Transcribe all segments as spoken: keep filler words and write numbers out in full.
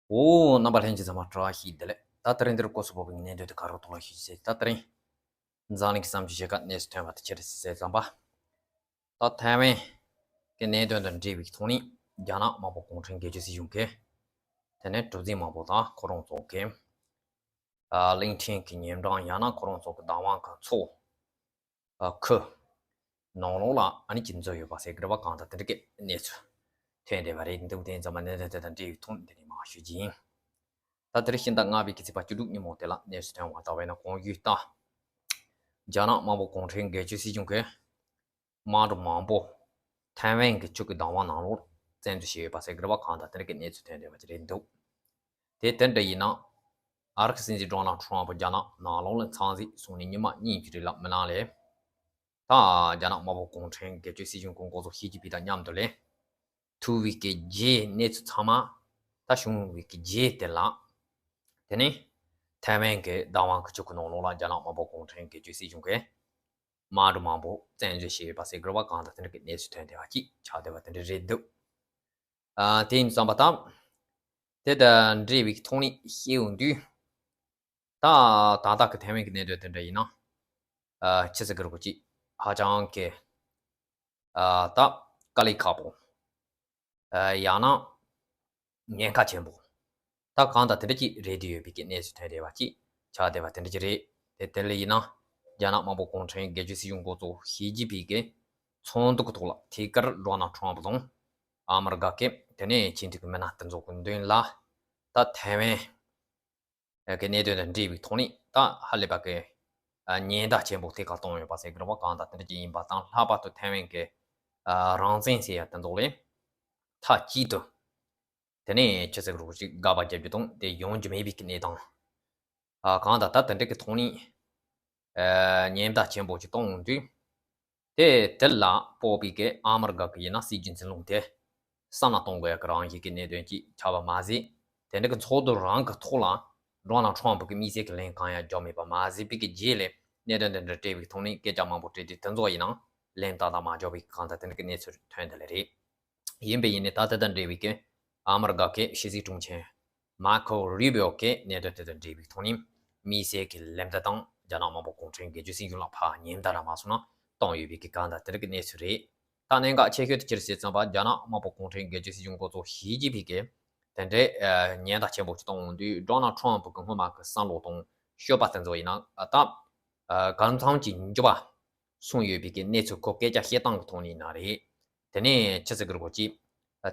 འོ། རྣམ་པ་ལྷན་རྒྱས་ཚང་མ་བཀྲ་ཤིས་བདེ་ལེགས། ད་དེ་རིང་འདིར་སྐོར་སུ་བབས་པའི་གནད་དོན་དེ་ག་རོགས་ཐོག་ལ་ཞུ་ཟེར། ད་དེ་རིང་འཛམ་གླིང་གི་བསམ་ཚུལ་ཞིག་ག་གནས་སུ་ཐོན་པ་དེ་ཅི་རེད་ཟེར་ཙམ་པ། ད་ཐའེ་ཝན་གྱི་གནད་དོན་དང་འབྲེལ་བའི་ཐོག་ནས་རྒྱ་ནག་དམར་པོ་གུང་ཁྲན་སྒེར་གཅོད་སྲིད་གཞུང་གིས་དེ་ནས་གྲུ་གཟིངས་མང་པོ་དང་ཁོ་རང་ཚོ་གི་ཨ་གླིང་ཕྲན་གྱི་ཉེ་འབྲང་ཡང་ན་ཁོ་རང་ཚོ་གི་བདག་དབང་གི་མཚོ་ཨ་ཁུལ་ནང་ལོགས་ལ་ཨ་ནི་ཅིག་འཛུལ་ཡོད་པ་ཟེར་གི་རེད་པ། གང་ལྟར་དེ་འདྲ་གི་གནས་ཚུལ་ཐོན་བསྡད་པ་རེད། འདུག་དེ་ཙམ་པ་གནད་དོན་དེ་དང་འབྲེལ་བའི་ཐོག་འདི་ནས་མར་ཞུ་རྒྱུ་ཡིན། ད་དེ་རིང་ཕྱི་ཟླ་ལྔ་པའི་གི་ཚེས་པ་བཅུ་དྲུག་ཉིན་མོ་དེ་ལ་གནས་སུ་ཐོན་པ་ལྟ་བས་ན། གོང་ཞུས་ལྟར་རྒྱ་ནག་དམར་པོ་གུང་ཁྲན་སྒེར་གཅོད་སྲིད་གཞུང་གིས་དམག་གྲུ་མང་པོ་ཐའེ་ཝན་གྱི་ཆུ་གི་བདག་དབང་ནང་ལོགས་བཙན་འཛུལ་བྱས་ཡོད་པ་ཟེར་གི་རེད་པ། གང་ལྟར་དེ་འདྲ་གི་གནས་ཚུལ་ཐོན་བསྡད་པ་ཅིག་རེད་འདུག་དེ་དེ་འདྲ་ཡིན་ན། ཨ་རིའི་སྲིད་འཛིན་ཌོ་ནལ་ཊམ་པ་རྒྱ་ནག་ནང་ལོགས་ལ་མཚམས་གཟིགས་སོང་ནས་ཉི་མ་གཉིས་ཀྱི་རིང་ལ་མི་ནང་ལས། ད་རྒྱ་ནག་དམར་པོ་གུང་ཁྲན་སྒེར་གཅོད་སྲིད་གཞུང་གི་འགོ་གཙོ་ཞི་ཅིན་ཕིང་དང་མཉམ་དུ་ལས་ཐུག་པའི་གི་རྗེས་གནས་ཚུལ་ཚང་མ། ད་བྱུང་བའི་གི་རྗེས་དེ་ལ། དེ་ནས་ཐའེ་ཝན་གྱི་བདག་དབང་གི་ཆུ་གི་ནང་ལོགས་ལ་རྒྱ་ནག་དམར་པོ་གུང་ཁྲན་སྒེར་གཅོད་སྲིད་གཞུང་གིས་དམག་གྲུ་མང་པོ་བཙན་འཛུལ་བྱས་ཡོད་པ་ཟེར་གི་རེད་པ། གང་ལྟར་དེ་འདྲ་གི་གནས་ཚུལ་ཐོན་བསྡད་པ་ཅིག་ཆགས་བསྡད་པ་དེ་འདྲ་རེད་འདུག་ཨ་དེ་ཡིན་ཙམ་པ་དང་། དེ་དང་འབྲེལ་བའི་ཐོག་ནས་བཤད་ཡོང་དུས། ད་ད་ལྟ་གི་ཐའེ་ཝན་གྱི་གནད་དོན་དེ་འདྲ་ཡིན་ན། ཨ་ཆི་ཟེར་གི་རེད་གོ་ཅིག་ཧ་ཅང་གི་ཨ་ད་དཀའ་ལས་ཁག་པོ། ཨ་ཡང་ན་ཉེན་ཁ་ཆེན་པོ། ད་གང་ལྟར་དེ་འདྲ་ཅིག་རེད་དེ་ཡོད་པའི་གི་གནས་ཚུལ་ཐོན་བསྡད་པ་ཅིག་ཆགས་བསྡད་པ་དེ་འདྲ་ཅིག་རེད། དེ་དེ་ལ་ཡིན་ན། རྒྱ་ནག་དམར་པོ་གུང་ཁྲན་སྒེར་གཅོད་སྲིད་གཞུང་འགོ་གཙོ་ཞི་ཅིན་ཕིང་གིས་ཚོགས་འདུ་གི་ཐོག་ལ་ཐད་ཀར་ཌོ་ནལ་ཊམ་པ་དང་ཨ་མི་རི་ཀ་གི་དེ་ནས་ཁྱིམ་མཚེས་ཀྱི་མི་སྣ་དེ་ཚོ་གི་མདུན་ལ། ད་ཐའེ་ཝན་གི་གནད་དོན་དང་འབྲེལ་བའི་ཐོག་ནས་ད་ཧ་ལས་པ་གི་ཉེན་བརྡ་ཆེན་པོ་ཐད་ཀར་བཏང་ཡོད་པ་ཟེར་གི་རེད་པ། གང་ལྟར་དེ་འདྲ་ཅིག་ཡིན་པ་དང་། ལྷག་པར་དུ་ཐའེ་ཝན་གི་རང་བཙན་ཟེར་ཡ་དེ་ཚོ་ལ་མཐའ་གཅིག་ཏུ་དེ་ནས་ཆི་ཟེར་གི་རེད་གོ་ཅིག་དགག་པ་རྒྱག་རྒྱུ་དང་དེ་ཡོང་རྒྱུ་མེད་པའི་གི་གནས་སྟངས། ཨ་གང་ལྟར་ད་དེ་འདྲ་གི་ཐོག་ནས་ཨ་ཉེན་བརྡ་ཆེན་པོ་ཅིག་གཏོང་ཡོང་དུས། དེ་དེ་ལ་དཔག་པའི་གི་ཨ་མི་རི་ཀ་གི་ཡིན་ན་སྲིད་ཇུས་འཛིན་ལུགས་དེ་བསམ་བློ་གཏོང་དགོས་ཡ་གི་རང་བཞིན་གི་གནད་དོན་ཅིག་ཆགས་པ་མ་ཟད། དེ་འདྲ་གི་ཚོགས་འདུ་རང་གི་ཐོག་ལ་ཌོ་ནལ་ཊམ་པ་གི་དམིགས་བསལ་གི་ལན་གང་ཡང་རྒྱག་མེད་པ་མ་ཟད་པའི་གི་རྗེས་ལ་གནད་དོན་དེ་འདྲ་འབྲེལ་བའི་ཐོག་ནས་སྐད་ཆ་མང་པོ་དྲིས་ཏེ་དེ་ཚོ་ཡིན་ན་ལན་ཏག་ཏག་མ་རྒྱག་པའི་གི་གང་ལྟར་དེ་འདྲ་གི་གནས་ཚུལ་ཐོན་བསྡད་ལེ་རེད། ཡིན་པས་ཡིན་ནའི་ད་ལྟ་དང་འབྲེལ་བའི་གི་ཨ་མི་རི་ཀ་གི་ཕྱི་སྲིད་དྲུང་ཆེ་མར་ཁོ་རུ་བྷི་ཡོ་གི་གནད་དོན་དེ་དང་འབྲེལ་བའི་ཐོག་ནས་དམིགས་བསལ་གྱི་ལན་བརྡ་དང་རྒྱ་ནག་དམར་པོ་གུང་ཁྲན་སྒེར་གཅོད་སྲིད་གཞུང་ལ་ཕར་ཉེན་བརྡ་ར་མ་སོང་ན་བཏང་ཡོད་པའི་གི་གང་ལྟར་དེ་རིགས་ཀྱི་གནས་ཚུལ་རེད། ད་གནད་འགག་ཆེ་ཤོས་དེ་ཅི་རེད་ཟེར་ཙམ་པ། རྒྱ་ནག་དམར་པོ་གུང་ཁྲན་སྒེར་གཅོད་སྲིད་གཞུང་འགོ་གཙོ་ཞི་ཅིན་ཕིང་གིས་དེ་འདྲའི་ཉེན་བརྡ་ཆེན་པོ་ཅིག་བཏང་ཡོང་དུས། ཌོ་ནལ་ཊམ་པ་གི་སྔོན་མ་གི་བསམ་བློ་དང་སྤྱོད་པ་དེ་ཚོ་ཡིན་ན་ད་གང་འཚམ་གྱི་འགྱུར་བ་སོང་ཡོད་པའི་གི་གནས་ཚུལ་ཁོ་སྐད་ཆ་བཤད་སྟངས་ཀྱི་ཐོག་ནས་ཡིན་ན་རེད། དེ་ནས་ཆི་ཟེར་གི་རེད་གོ་ཅིག་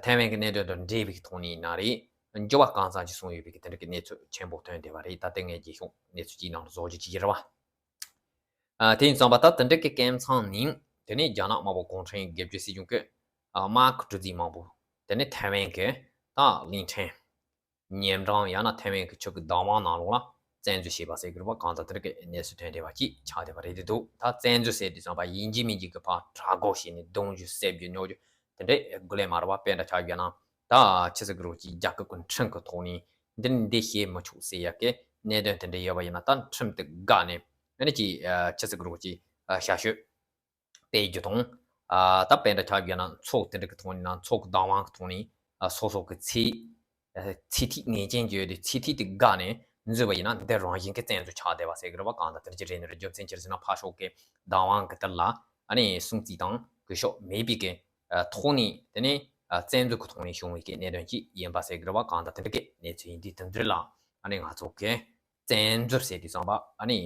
ཐའེ་ཝན་གྱི་གནད་དོན་དང་འབྲེལ་བའི་ཐོག་ནས་ཡིན་ན་རེད། འགྱུར་བ་གང་འཚམ་ཞིག་སོང་ཡོད་པའི་གི་དེ་འདྲ་གི་གནས་ཚུལ་ཆེན་པོ་ཐོན་བསྡད་པ་རེད། ད་ལྟ་ངས་རྒྱས་ཤོག་གནས་ཚུལ་གཅིག་ནང་ལ་བཟོ་རྒྱུ་ཅིག་ཡིན་རེད་བ། ཨ་དེ་ཡིན་ཙང་པ་ད་དེ་འདྲ་གི་སྐབས་མཚམས་ནས་དེ་ནས་རྒྱ་ནག་དམར་པོ་གུང་ཁྲན་སྒེར་གཅོད་སྲིད་གཞུང་གི་ཨ་དམག་གི་གྲུ་གཟིངས་མང་པོ་དེ་ནས་ཐའེ་ཝན་གྱི་ད་གླིང་ཕྲན་ཉེ་འབྲང་ཡང་ན་ཐའེ་ཝན་གྱི་ཆུ་གི་བདག་དབང་ནང་ལོགས་ལ་བཙན་འཛུལ་བྱས་པ་ཟེར་གི་རེད་པ། གང་ལྟར་དེ་འདྲ་གི་གནས་ཚུལ་ཐོན་བསྡད་པ་ཅིག་ཆགས་བསྡད་པ་རེད་དེ་འདུག་ད་བཙན་འཛུལ་ཟེར་དུས་ཙམ་པ་ཡིན་གཅིག་མིན་གཅིག་གི་ཕར་དྲག་རྒོལ་བྱས་ནས་རྡུང་རྒྱུ་བསད་རྒྱུ་རྙོག་རྒྱུ་དེ་འདྲའི་དགོས་ལས་མ་རེད་པ། དཔེ་འདྲ་ཆ་བཞག་ན་ད་ཆི་ཟེར་གི་རེད་གོ་ཅིག་རྒྱལ་ཁབ་ཀྱི་ཁྲིམས་ཀྱི་ཐོག་ནས་འདི་ནི་འདི་བྱེད་མི་ཆོག་ཟེར་ཡ་གི་གནད་དོན་དེ་འདྲ་ཡོད་པ་ཡིན་ན། ད་ཁྲིམས་དེ་བཀག་ནས་ཨ་ནི་ཅིག་ཆི་ཟེར་གི་རེད་གོ་ཅིག་ཞབས་ཞུ་སྤེལ་རྒྱུ་དང་། ཨ་ད་དཔེ་འདྲ་ཆ་བཞག་ན་མཚོ་དེ་འདྲ་གི་ཐོག་ནས་ན་མཚོ་གི་བདག་དབང་གི་ཐོག་ནས་ཨ་སོ་སོ་གི་ཚད་ཨ་ཚད་ཐིག་ངེས་ཅན་གྱི་ཡོད་དེ་ཚད་ཐིག་དེ་བཀག་ནས་འཛུལ་བ་ཡིན་ན་འདི་རང་བཞིན་གྱི་བཙན་འཛུལ་ཆགས་བསྡད་པ་ཟེར་གི་རེད་པ། གང་ལྟར་དེ་འདྲ་ཅིག་རེད། ནི་རྒྱུ་མཚན་ཅི་རེད་ཟེར་ན་ཕར་ཕྱོགས་ཀྱི་བདག་དབང་གི་དེ་ལ་ཨ་ནི་སྲུང་བརྩི་དང་གུས་ཞབས་མེད་པའི་གི་ཨ་ཐོག་ནས་དེ་ནས་ཨ་བཙན་འཛུལ་གྱི་ཐོག་ནས་བྱུང་བའི་གི་གནད་དོན་ཅིག་ཡིན་པ་ཟེར་གི་རེད་པ། གང་ལྟར་དེ་འདྲ་གི་གནས་ཚུལ་ཡིན་དུས་དེ་འདྲ་ལ་ཨ་ནི་ང་ཚོ་གི་བཙན་འཛུལ་ཟེར་དུས་ཙམ་པ་ཨ་ནི་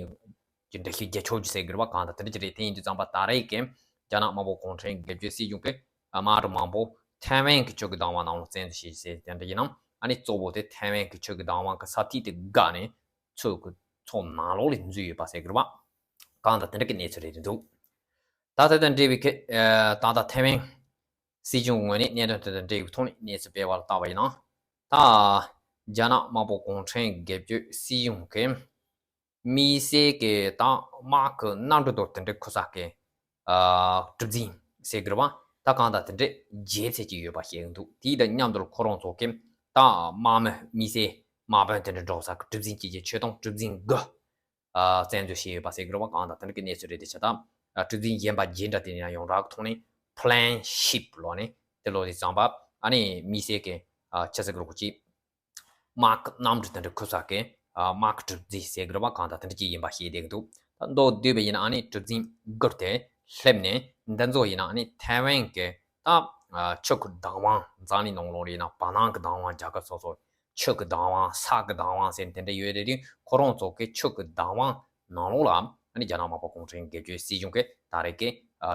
ཀྱི་འདྲ་ཤོས་རྒྱལ་ཁབ་ཀྱི་ཟེར་གི་རེད་པ། གང་ལྟར་དེ་འདྲ་ཅིག་རེད། དེ་ཡིན་དུས་ཙམ་པ་ད་རེས་ཀྱི་རྒྱ་ནག་དམར་པོ་གུང་ཁྲན་སྒེར་གཅོད་སྲིད་གཞུང་གི་དམག་གྲུ་མང་པོ་ཐའེ་ཝན་གྱི་ཆུ་གི་བདག་དབང་ནང་ལ་བཙན་འཛུལ་བྱས་ཟེར་དེ་འདྲ་ཡིན་ནམ། ཨ་ནི་གཙོ་བོ་དེ་ཐའེ་ཝན་གྱི་ཆུ་གི་བདག་དབང་གི་ས་ཐིག་དེ་བཀག་ནས་མཚོ་གི་མཚོ་ནང་ལོགས་ལ་འཛུལ་ཡོད་པ་ཟེར་གི་རེད་པ། གང་ལྟར་དེ་འདྲ་གི་གནས་ཚུལ་རེད་འདུག་ད་ལྟ་དང་འབྲེལ་བའི་གི་ད་ལྟ་ཐའེ་ཝན་སྲིད་གཞུང་ངོས་ནས་གནད་དོན་དེ་དང་འབྲེལ་བའི་ཐོག་ནས་གནས་ཚུལ་སྤེལ་བ་ལ་བལྟས་པ་ཡིན་ན། ད་རྒྱ་ནག་དམར་པོ་གུང་ཁྲན་སྒེར་གཅོད་སྲིད་གཞུང་གི་དམིགས་བསལ་གྱི་ད་དམག་གི་གནམ་གྲུ་དང་དེ་འདྲའི་ཁུ་ཚ་གི་ཨ་གྲུ་གཟིངས་ཟེར་གི་རེད་པ། ད་གང་ལྟར་དེ་འདྲའི་བརྒྱད་ཙམ་ཅིག་ཡོད་པ་ཤེས་ཀྱི་འདུག་དེའི་དང་མཉམ་དུ་ཁོ་རང་ཚོ་གི་ད་དམག་མི་དམིགས་བསལ་དམག་དཔོན་དེ་འདྲ་འགྲོ་ས་གི་གྲུ་གཟིངས་ཀྱི་ཆེ་མཐོང་གྲུ་གཟིངས་དགུ་ཨ་བཙན་འཛུལ་བྱས་ཡོད་པ་ཟེར་གི་རེད་པ། གང་ལྟར་དེ་འདྲ་གི་གནས་ཚུལ་རེད་དེ། ཆ་ད་ཨ་གྲུ་གཟིངས་གཞན་པ་རྗེས་འདྲ་དེ་ནས་ཡང་ཡོངས་གྲགས་ཐོག་ནས་planned ship་ལོ་ནས་དེ་ལོ་དེ་ཙམ་པ་ཨ་ནི་དམིགས་བསལ་གྱི་ཨ་ཆི་ཟེར་གི་རེད་གོ་ཅིག་དམག་གི་གནམ་གྲུ་དེ་འདྲ་ཁུར་ས་གི་དམག་གི་གྲུ་གཟིངས་ཟེར་གི་རེད་པ། གང་ལྟར་དེ་འདྲ་ཅིག་ཡིན་པ་ཤེས་བསྡད་ཀྱི་འདུག་ད་མདོར་བསྡུས་པ་ཡིན་ན་ཨ་ནི་གྲུ་གཟིངས་སྒུར་ཏེ་སླེབས་ནས་འདི་ཚོ་ཡིན་ན་ཨ་ནི་ཐའེ་ཝན་གི་ད་ཆུ་གི་བདག་དབང་འཛམ་གླིང་ནང་ལོགས་ཡིན་ན་བར་སྣང་གི་བདག་དབང་རྒྱལ་ཁབ་སོ་སོ། ཆུ་གི་བདག་དབང་ས་གི་བདག་དབང་ཟེར་དེ་འདྲ་ཡོད་རེད་དུས་ཁོ་རང་ཚོ་གི་ཆུ་གི་བདག་དབང་ནང་ལོགས་ལ་ཨ་ནི་རྒྱ་ནག་དམར་པོ་གུང་ཁྲན་སྒེར་གཅོད་སྲིད་གཞུང་གི་ད་རེས་ཀྱི་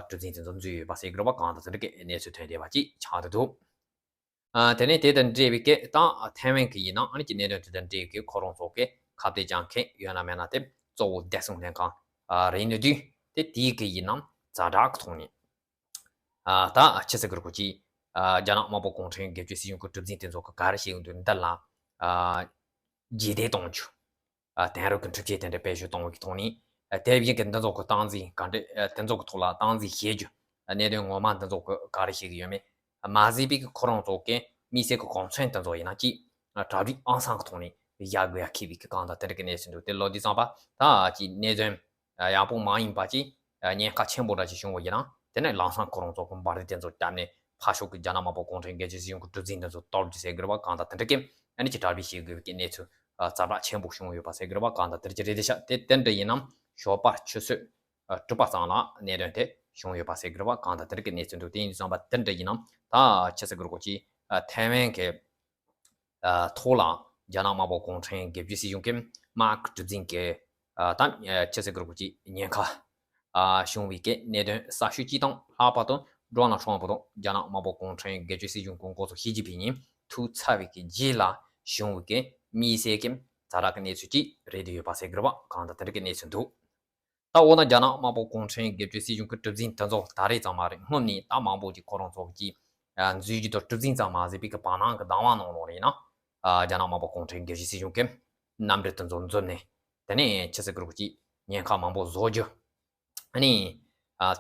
གྲུ་གཟིངས་དེ་ཚོ་འཛུལ་ཡོད་པ་ཟེར་གི་རེད་པ། གང་ལྟར་དེ་འདྲ་གི་གནས་ཚུལ་ཐོན་བསྡད་པ་ཅིག་ཆགས་བསྡད་འདུག་ཨ་དེ་ནས་དེ་དང་འབྲེལ་བའི་སྐད་དང་ཐའེ་ཝན་གྱི་ཡིན་ན་ཨ་ནི་ཀྱི་གནད་དོན་དེ་དང་འབྲེལ་བའི་སྐད་ཁོ་རང་ཚོ་གི་ཁ་གཏད་གཅོག་མཁན་ཡོད་ན་མེད་ན་དེ་གཙོ་བོ་བདེ་སྲུང་ལྷན་ཁང་རེད་ནི་དུས་དེ་དེའི་གི་ཡིན་ནམ་ཛ་དྲག་གི་ཐོག་ནས་ཨ་ད་ཆི་ཟེར་གི་རེད་གོ་ཅི། ཨ་རྒྱ་ནག་དམར་པོ་གུང་ཁྲན་སྒེར་གཅོད་སྲིད་གཞུང་གི་གྲུ་གཟིངས་དེ་ཚོ་གི་ག་རེ་བྱེད་ཀྱི་འདུག་འདི་ལ་ཨ་རྗེས་འདེད་གཏོང་རྒྱུ། ཨ་དེང་རབས་ཀྱི་འཕྲུལ་ཆས་དེ་འདྲ་བེད་སྤྱོད་གཏོང་བའི་ཐོག་ནས་ཨ་དེ་བཞིན་གྱི་འདི་ཚོ་གི་སྟངས་འཛིན་ག་འདྲ་ཨ་དེ་ཚོ་གི་ཐོག་ལ་སྟངས་འཛིན་བྱེད་རྒྱུ། ཨ་གནད་དོན་ངོ་མ་འདི་ཚོ་གི་ག་རེ་བྱེད་ཀྱི་ཡོད་མེད་མ་གཟིགས་པའི་གི་ཁོ་རང་ཚོ་གི་དམིགས་བསལ་གྱི་གོ་མཚོན་དེ་ཚོ་ཡིན་ན་ཅིག་ཨ་གྲ་སྒྲིག་ཨང་སང་གི་ཐོག་ནས་བཞག་དགོས་ཡ་ཁེལ་བའི་གི་གང་ལྟར་དེ་འདྲ་གི་གནས་ཚུལ་འདུག་དེ་ལོ་དུས་ཙམ་པ་ད་ཅིག་གནད་དོན་ཡག་པོ་མ་ཡིན་པ་ཅིག་ཉེན་ཁ་ཆེན་པོ་འདྲ་ཅིག་བྱུང་བ་ཡིན་ན་དེ་ནས་ལམ་སང་ཁོ་རང་ཚོ་གི་འབར་མདེལ་དེ་ཚོ་བརྒྱབ་ནས་ཕར་ཕྱོགས་ཀྱི་རྒྱ་ནག་དམར་པོ་གུང་ཁྲན་སྒེར་གཅོད་སྲིད་གཞུང་གི་གྲུ་གཟིངས་དེ་ཚོ་གཏོར་རྒྱུ་ཟེར་གི་རེད་པ། གང་ལྟར་དེ་འདྲ་གི་ཨ་ནི་ཅིག་གྲ་སྒྲིག་བྱེད་དགོས་པའི་གནས་ཚུལ་ཛ་དྲག་ཆེན་པོ་བྱུང་ཡོད་པ་ཟེར་གི་རེད་པ། གང་ལྟར་དེ་ཅི་རེད་དེ་ཤ་དེ་དེ་འདྲ་ཡིན་ནམ་ཞོགས་པ་ཆུ་ཚོད་དྲུག་པ་ཙམ་ལ་གནད་དོན་དེ་བྱུང་ཡོད་པ་ཟེར་གི་རེད་པ། གང་ལྟར་དེ་འདྲ་གི་གནས་ཚུལ་འདུག་དེ་ཡིན་ཙམ་པ་དེ་འདྲ་ཡིན་ནམ་ད་ཆི་ཟེར་གི་རེད་གོ་ཅི། ཐའེ་ཝན་གི་ཐོག་ལ་རྒྱ་ནག་དམར་པོ་གུང་ཁྲན་སྒེར་གཅོད་སྲིད་གཞུང་གི་དམག་གི་གྲུ་གཟིངས་ཀྱི་ད་ཆི་ཟེར་གི་རེད་གོ་ཅི་ཉེན་ཁ་བྱུང་བའི་གི་གནད་དོན་གསར་ཤོས་གཅིག་དང་ལྷག་པར་དུ་ཌོ་ནལ་ཊམ་ཕུ་དང་རྒྱ་ནག་དམར་པོ་གུང་ཁྲན་སྒེར་གཅོད་སྲིད་གཞུང་གི་འགོ་གཙོ་ཞི་ཅིན་ཕིང་གཉིས་ཐུག་ཚར་བའི་གི་རྗེས་ལ་བྱུང་བའི་གི་དམིགས་བསལ་གྱི་ཛ་དྲག་གི་གནས་ཚུལ་གཅིག་རེད་དུ་ཡོད་པ་ཟེར་གི་རེད་པ། གང་ལྟར་དེ་འདྲ་གི་གནས་ཚུལ་འདུག་ད་འོ་ན་རྒྱ་ནག་དམར་པོ་གུང་ཁྲན་སྒེར་གཅོད་སྲིད་གཞུང་གི་གྲུ་གཟིངས་དེ་ཚོ་ད་རེས་ཙམ་མ་རེད། སྔོན་ནས་ད་མང་པོ་ཅིག་ཁོ་རང་ཚོ་གིས་འཛུལ་རྒྱུ་དང་གྲུ་གཟིངས་ཙམ་མ་ཟད་པའི་གི་བར་སྣང་གི་བདག་དབང་ནང་ལོགས་ལ་ཡིན་ན་རྒྱ་ནག་དམར་པོ་གུང་ཁྲན་སྒེར་གཅོད་སྲིད་གཞུང་གི་གནམ་གྲུ་དེ་ཚོ་འཛུལ་ནས་དེ་ནས་ཆི་ཟེར་གི་རེད་གོ་ཅི་ཉེན་ཁ་མང་པོ་བཟོ་རྒྱུ། ཨ་ནི་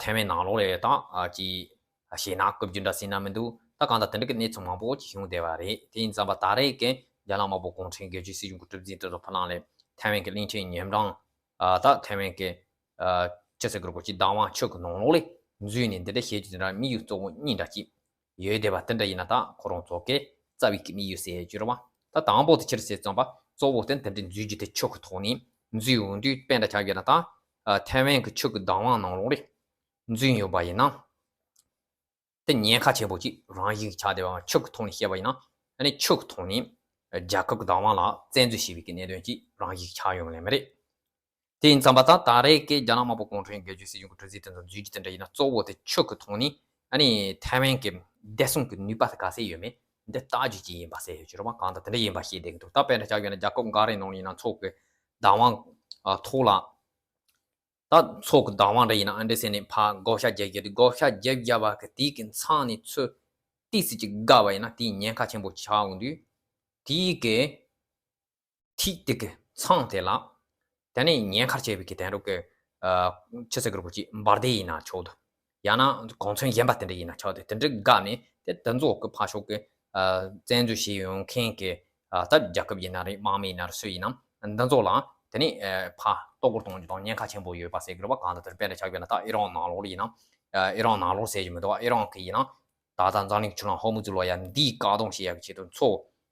ཐའེ་ཝན་ནང་ལོགས་ལ་ད་ཅིག་ཞེད་སྣང་སྐུལ་རྒྱུ་འདྲ་ཟེར་ན་མི་འདུག་ད་གང་ལྟར་དེ་འདྲ་གི་གནས་ཚུལ་མང་པོ་ཅིག་བྱུང་བསྡད་པ་རེད། དེ་ཡིན་ཙམ་པ་ད་རེས་ཀྱི་རྒྱ་ནག་དམར་པོ་གུང་ཁྲན་སྒེར་གཅོད་སྲིད་གཞུང་གི་གྲུ་གཟིངས་དེ་ཚོ་ཕར་ནང་ལ་ཐའེ་ཝན་གྱི་གླིང་ཕྲན་ཉེ་འགྲམ་ཨ་ད་ཐའེ་ཝན་གྱི་ཨ་ཆི་ཟེར་གི་རེད་གོ་ཅི་བདག་དབང་ཆུ་གི་ནང་ལོགས་ལ་འཛུལ་ནས་འདི་འདྲ་བྱེད་རྒྱུ་དེ་འདྲ་དམིགས་ཡུལ་གཙོ་བོ་གཉིས་འདྲ་ཅིག་ཡོད་བསྡད་པ་དེ་འདྲ་ཡིན་ན་ད་ཁོ་རང་ཚོ་གི་རྩ་བའི་གི་དམིགས་ཡུལ་ཟེར་རྒྱུ་རེད་པ། ད་དང་པོ་དེ་ཕྱིར་ཟེར་ཙམ་པ་གཙོ་བོ་དེ་འདི་འདྲའི་འཛུལ་རྒྱུ་དེ་ཆུ་གི་ཐོག་ནས་འཛུལ་ཡོང་དུས་དཔེ་འདྲ་ཆགས་ཡོད་ན་ད་ཨ་ཐའེ་ཝན་གྱི་ཆུ་གི་བདག་དབང་ནང་ལོགས་ལ་འཛུལ་ཡོད་པ་ཡིན་ན། དེ་ཉེན་ཁ་ཆེན་པོ་ཅིག་རང་བཞིན་གྱིས་ཆགས་བསྡད་པ་ཆུ་གི་ཐོག་ནས་བཤད་པ་ཡིན་ན་ཨ་ནི་ཆུ་གི་ཐོག་ནས་རྒྱལ་ཁབ་ཀྱི་བདག་དབང་ལ་བཙན་འཛུལ་བྱས་པའི་གི་གནད་དོན་ཅིག་རང་བཞིན་གྱིས་ཆགས་ཡོང་ལེ་མི་རེད། དེ་ཡིན་ཙམ་པ་ད་ད་རེས་ཀྱི་རྒྱ་ནག་དམར་པོ་གུང་ཁྲན་སྒེར་གཅོད་སྲིད་གཞུང་གི་གྲུ་གཟིངས་དེ་ཚོ་འཛུལ་རྒྱུ་དེ་འདྲ་ཡིན་ན་གཙོ་བོ་དེ་ཆུ་གི་ཐོག་ནས་ཨ་ནི་ཐའེ་ཝན་གྱི་བདེ་སྲུང་གི་ནུས་པ་དེ་ག་ཚད་ཡོད་མེད་འདི་བལྟ་རྒྱུ་ཅིག་ཡིན་པ་གསལ་ཡོད་ཀྱི་རེད་པ། གང་ལྟར་དེ་འདྲ་ཡིན་པ་ཤེས་བསྡད་ཀྱི་འདུག་ད་དཔེ་འདྲ་ཆགས་ཡོད་ན་རྒྱལ་ཁབ་འགའ་རེའི་ནང་ལ་ཡིན་ན་མཚོ་གི་བདག་དབང་ཐོག་ལ། ད་མཚོ་གི་བདག་དབང་འདྲ་ཡིན་ན་ཨ་འདྲ་ཟེར་ནས་ཕར་བགོ་བཤའ་རྒྱག་རྒྱུ་དེ་བགོ་བཤའ་རྒྱབ་རྒྱབ་པ་གི་དེའི་གི་མཚམས་ནས་ཚུར་ཏོག་ཙམ་ཅིག་བརྒལ་བ་ཡིན་ན་དེའི་ཉེན་ཁ་ཆེན་པོ་ཆགས་འོང་དུས་དེའི་གི་ཐིག་དེ་གི་མཚམས་དེ་ལ་དེ་ནས་ཉེན་ཁ་ཆེ་བའི་གི་དེང་རབས་གི་ཆི་ཟེར་གི་རེད་གོ་ཅི་འབར་མདེལ་ཡིན་ན་ཆོག་འདུག་ཡང་ན་གོ་མཚོན་གཞན་པ་དེ་འདྲ་ཡིན་ན་ཆོག་འདུག་དེ་འདྲ་བརྒལ་ནས་དེ་དེ་ཚོ་གི་ཕར་ཕྱོགས་གི་བཙན་འཛུལ་བྱེད་ཡོང་མཁན་གི་ད་རྒྱལ་ཁབ་ཡིན་ན་རེད་དམག་མི་ཡིན་ན་རེད་སུ་ཡིན་ནམ་འདི་ཚོ་ལ་དེ་ནས་ཕར་གཏོར་རྒོལ་གཏོང་རྒྱུ་དང་ཉེན་ཁ་ཆེན་པོ་ཡོད་པ་ཟེར་གི་རེད་པ། གང་ལྟར་དེར་དཔེ་འདྲ་ཆགས་ཡོད་ན་ད་ཨི་རན་ནང་ལོགས་ལ་ཡིན་ན་ཨི་རན་ནང་ལོགས་ཟེར་གྱི་མི་འདུག་ཨི་རན་གི་ཡིན་ན་ད་ལྟ་འཛམ་གླིང་ཆུ་ལྷག་ཧོར་མུ་ཛི་ལོ་ཡ་འདིའི་བཀག་སྡོམ་བྱེད་ཡག་གི་ཆེད་དུ་མཚོ་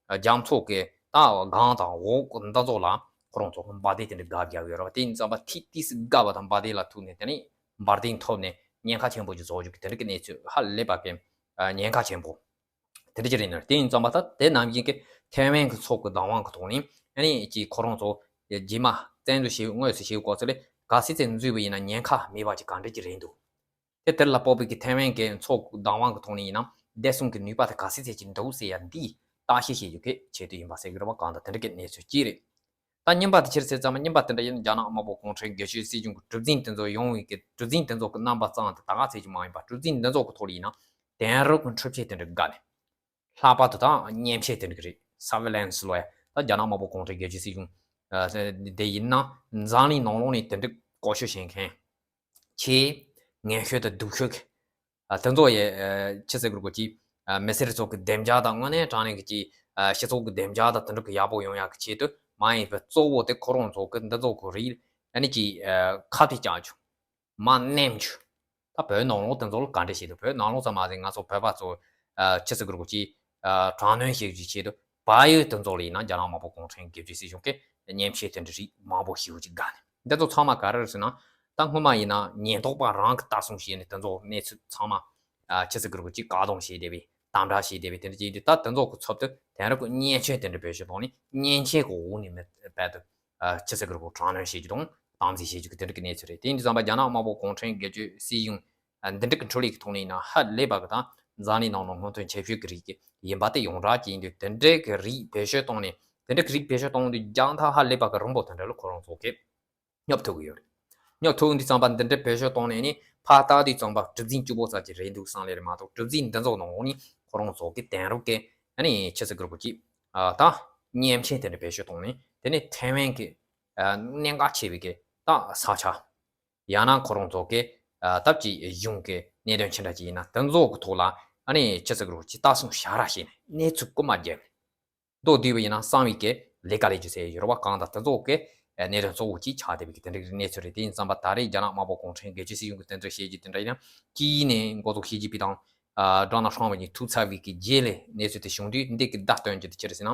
རྒྱ་མཚོ་གི་ད་སྒང་དང་འོག་འདི་ཚོ་ལ་ཁོ་རང་ཚོ་འབར་མདེལ་དེ་འདྲ་བརྒལ་བརྒྱབ་ཡོད་རེད་པ། དེ་ཡིན་ཙམ་པ་ཐིག་ཏོག་ཙམ་བརྒལ་བ་དང་འབར་མདེལ་ལ་ཐུག་ནས་དེ་ནས་འབར་མདེལ་ཐོབ་ནས་ཉེན་ཁ་ཆེན་པོ་ཅིག་བཟོ་རྒྱུ་གི་དེ་འདྲ་གི་གནས་ཚུལ་ཧ་ལས་པ་གི་ཉེན་ཁ་ཆེན་པོ་དེ་འདྲ་ཅིག་རེད་ནོ། དེ་ཡིན་ཙམ་པ་ད་དེ་ནམ་རྒྱུན་གི་ཐའེ་ཝན་གི་མཚོ་གི་བདག་དབང་གི་ཐོག་ནས་ཨ་ནི་ཅིག་ཁོ་རང་ཚོ་རྗེས་མ་བཙན་འཛུལ་བྱེད་དངོས་སུ་བྱེད་དགོས་ཚེ་ལས་ག་ཚད་ཚད་འཛུལ་བ་ཡིན་ན་ཉེན་ཁ་མེད་པ་ཅིག་ག་འདྲ་ཅིག་རེད་འདུག་དེ་དེར་ལ་དཔག་པའི་གི་ཐའེ་ཝན་གྱི་མཚོ་བདག་དབང་གི་ཐོག་ནས་ཡིན་ན་བདེ་སྲུང་གི་ནུས་པ་དེ་ག་ཚད་ཚད་ཅིག་འདུག་ཟེར་ཡ་འདི་བརྟག་ཞིབ་བྱེད་རྒྱུ་གི་ཆེད་དུ་ཡིན་པ་ཟེར་གི་རེད་པ། གང་ལྟར་དེ་འདྲ་གི་གནས་ཚུལ་གཅིག་རེད། ད་གཉིས་པ་དེ་ཕྱིར་ཟེར་ཙམ་གཉིས་པ་དེ་འདྲ་ཡིན་ན་རྒྱ་ནག་དམར་པོ་གུང་ཁྲན་སྒེར་གཅོད་སྲིད་གཞུང་གི་གྲུ་གཟིངས་དེ་ཚོ་ཡོང་བའི་གི་གྲུ་གཟིངས་དེ་ཚོ་གི་རྣམ་པ་ཙམ་དེ་ད་ག་ཚད་ཅིག་མ་ཡིན་པ་གྲུ་གཟིངས་འདི་ཚོ་གི་ཐོག་ལ་ཡིན་ན་དེང་རབས་གི་འཕྲུལ་ཆས་དེ་འདྲ་དགའ་ནས། ལྷག་པར་དུ་ད་མཉེན་ཆས་དེ་འདྲ་གི་རེད། སར་ཝེ་ལན་སི་ལོ་ཡ་ད་རྒྱ་ནག་དམར་པོ་གུང་ཁྲན་སྒེར་གཅོད་སྲིད་གཞུང་དེ་ཡིན་ན་འཛམ་གླིང་ནང་ལོགས་ནས་དེ་འདྲ་བཀོལ་སྤྱོད་བྱེད་མཁན་ཆེས་ངན་ཤོས་དང་སྡུག་ཤོས་ཀྱི་དེ་ཚོ་ཡི་ཆི་ཟེར་དགོས་རེད་གོ་ཅི། མི་སེར་ཚོ་གི་བདེ་འཇགས་དང་དངོས་གནས་དྲང་གནས་ཀྱི་ཅི་སྤྱི་ཚོགས་ཀྱི་བདེ་འཇགས་དང་དེ་འདྲ་གི་ཡག་པོ་ཡོང་ཡག་གི་ཆེད་དུ་མ་ཡིན་པའི་གཙོ་བོ་དེ་ཁོ་རང་ཚོ་གི་འདི་ཚོ་གི་རིགས་ཨ་ནི་ཅི་ཁ་གཏད་བཅག་རྒྱུ། མ་ནེམ་ཆུ། ད་བོད་ནང་ལོགས་དེ་ཚོ་ལ་ག་འདྲ་བྱེད་དུ་བོད་ནང་ལོགས་ཙམ་མ་ཟད་ང་ཚོ་བོད་པ་ཚོ་ཆི་ཟེར་དགོས་རེད་གོ་ཅི། དྲག་གནོན་བྱེད་རྒྱུའི་ཆེད་དུ་ བལ་ཡུལ་དེ་ཚོ་ལ་ཡིན་ན་རྒྱ་ནག་དམར་པོ་གུང་ཁྲན་སྒེར་གཅོད་སྲིད་གཞུང་གིས་མཉེན་ཆས་དེ་འདྲ་རིགས་མང་པོ་ཞེ་པོ་ཅིག་བཀག་ནས། འདི་ཚོ་ཚང་མ་ག་རེ་རེད་ཟེར་ན། ད་སྔོན་མ་ཡིན་ན་ཉེན་རྟོག་པ་རང་གིས་ལྟ་སྲུང་བྱས་ནས་དེ་ཚོ་གནས་ཚུལ་ཚང་མ་ཨ་ཆི་ཟེར་གི་རེད་གོ། ཅིག་བཀག་སྡོམ་བྱས་བསྡད་པའི་དམ་དྲག་བྱས་བསྡད་པའི་དེ་འདྲ་ཅིག་ཡིན་དུས། ད་དེ་ཚོ་གི་ཚབ་ཏུ་དེང་རབས་ཀྱི་མཉེན་ཆས་དེ་འདྲ་བེད་སྤྱོད་བཏང་ནས་མཉེན་ཆས་ཀྱི་འོག་ནས་མི་དཔལ་དུ་ཨ་ཆི་ཟེར་གི་རེད་གོ། དྲག་གནོན་བྱེད་རྒྱུ་དང་དམ་འཛིན་བྱེད་རྒྱུ་གི་དེ་འདྲ་གི་གནས་ཚུལ་རེད། དེ་ཡིན་དུས་ཙམ་པ་རྒྱ་ནག་དམར་པོ་གུང་ཁྲན་སྒེར་གཅོད་སྲིད་གཞུང་ཨ་འདི་འདྲ་གི་འཕྲོ་ལས་ཀྱི་ཐོག་ནས་ཡིན་ན་ཧ་ལས་པ་གི་ད་འཛམ་གླིང་ནང་ལ་སྔོན་ཐོན་ཁྱད་ཆོས་ཀྱི་རིགས་ཀྱི་ཡིན་པ་དེ་ཡོངས་གྲགས་ཅིག་ཡིན་དུས། དེ་འདྲའི་གི་རིགས་བེད་སྤྱོད་བཏང་ནས། དེ་འདྲའི་གི་རིགས་བེད་སྤྱོད་བཏང་དུས་རྒྱང་ཐག་ཧ་ལས་པ་གི་རིང་པོ་དེ་འདྲ་ལ་ཁོ་རང་ཚོ་གིས་སྙོབ་ཐུབ་གི་ཡོད་རེད། སྙོབ་ཐུབ་དུས་ཙམ་པ་འདི་འདྲ་བེད་སྤྱོད་བཏང་ནས་ནི་ཕར་ལྟ་དུས་ཙམ་པ་གྲུ་གཟིངས་གཅིག་པོ་ཙམ་ཅིག་རེད་འདུག་བསམ་ལེ་རེད་མ་གཏོགས། གྲུ་གཟིངས་འདི་ཚོ་ནང་ནས་ཁོ་རང་ཚོ་གིས་དེང་རབས་ཀྱི་ཨ་ནི་ཆི་ཟེར་གི་རེད་གོ། ཅིག་ཨ་ད་མཉེན་ཆས་དེ་འདྲ་བེད་སྤྱོད་བཏང་ནས། དེ་ནས་ཐའེ་ཝན་གྱི་ཨ་གནད་འགག་ཆེ་བའི་གི་ད་ས་ཆ། ཡང་ན་ཁོ་རང་ཚོ་གི་ཨ་སྟབས་ཀྱིས་གཞུང་གི་གནད་དོན་ཅི་འདྲ་ཅིག་ཡིན་ན་དེ་ཚོ་གི་ཐོག་ལ་ཨ་ནི་ཆི་ཟེར་གི་རེད་གོ། ཅིག་ལྟ་སྲུང་བྱ་ར་བྱས་ནས་གནས་ཚུལ་རྐུན་མ་བརྒྱབ་ནས། མདོར་བསྡུས་པ་ཡིན་ན་གསང་བའི་གི་ལས་ཀ་ལས་རྒྱུ་ཟེར་ཡོད་རེད་པ། གང་ལྟར་དེ་ཚོ་གི་གནད་དོན་གཙོ་བོ་གཅིག་ཆགས་བསྡད་པའི་གི་དེ་འདྲའི་གནས་ཚུལ་རེད། དེ་ཡིན་ཙམ་པ་ད་རེས་རྒྱ་ནག་དམར་པོ་གུང་ཁྲན་སྒེར་གཅོད་སྲིད་གཞུང་གིས་དེ་འདྲ་བྱེད་རྒྱུ་དེ་འདྲ་ཡིན་ན། གཅིག་ནས་འགོ་ཚུགས་ཞི་ཅིན་ཕིང་དང་ཨ་ཌོ་ནལ་ཊམ་ཕ་གཉིས་ཐུག་ཚར་བའི་གི་རྗེས་ལ་གནས་ཚུལ་དེ་བྱུང་དུས། འདི་གི་བརྡ་སྟོན་རྒྱུ་དེ་ཅི་རེད་ཟེར་ན།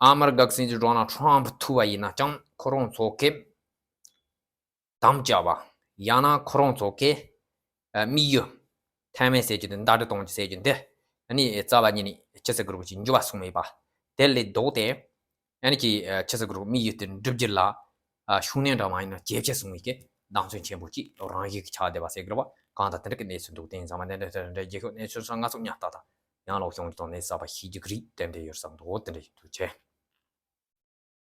ཨ་མི་རི་ཀ་གི་སྲིད་འཛིན་ཌོ་ནལ་ཊམ་ཕ་ཐུག་པ་ཡིན་ན་ཅང་ཁོ་རང་ཚོ་གི་དམ་བཅའ་བ། ཡང་ན་ཁོ་རང་ཚོ་གི་ཨ་དམིགས་ཡུལ། ཐའེ་ཝན་ཟེར་རྒྱུ་དེ་ཟླ་སྒྲིལ་གཏོང་རྒྱུ་ཟེར་རྒྱུ་འདི་ཨ་ནི་རྩ་བ་ཉིད་ནས་ཆི་ཟེར་གི་རེད་གོ། ཅིག་འགྱུར་བ་སོང་མེད་པ། དེ་ལས་ལྡོག་སྟེ་ཨ་ནི་ཅིག་ཨ་ཆི་ཟེར་གི་རེད་གོ། དམིགས་ཡུལ་དེ་འགྲུབ་རྒྱུ་ལ་ཨ་ཤུགས་སྣོན་འདྲ་མ་ཡིན་ན་ཇེ་ཆེ་སོང་བའི་གི་གདེང་ཚོད་ཆེན་པོ་ཅིག་རང་བཞིན་གྱིས་ཆགས་བསྡད་པ་ཟེར་གི་རེད་པ། གང་ལྟར་དེ་འདྲ་གི་གནས་ཚུལ་འདུག་དེ་ཡིན་ཙང་མ་འདི་འདྲ་དེ་འདྲ་རྒྱལ་ཁབ་གནས་ཚུལ་སོགས་ང་ཚོ་ཉག་ཏག་ཏག་ཡང་ལོག་བྱུང་དང་གནས་གསར་པ་ཤེས་རྒྱུ་གི་རིགས་ཏན་ཏན་ཡོད་བསམ་འདུག་དེ་འདྲ་ཡིན་དུས་ཆེ།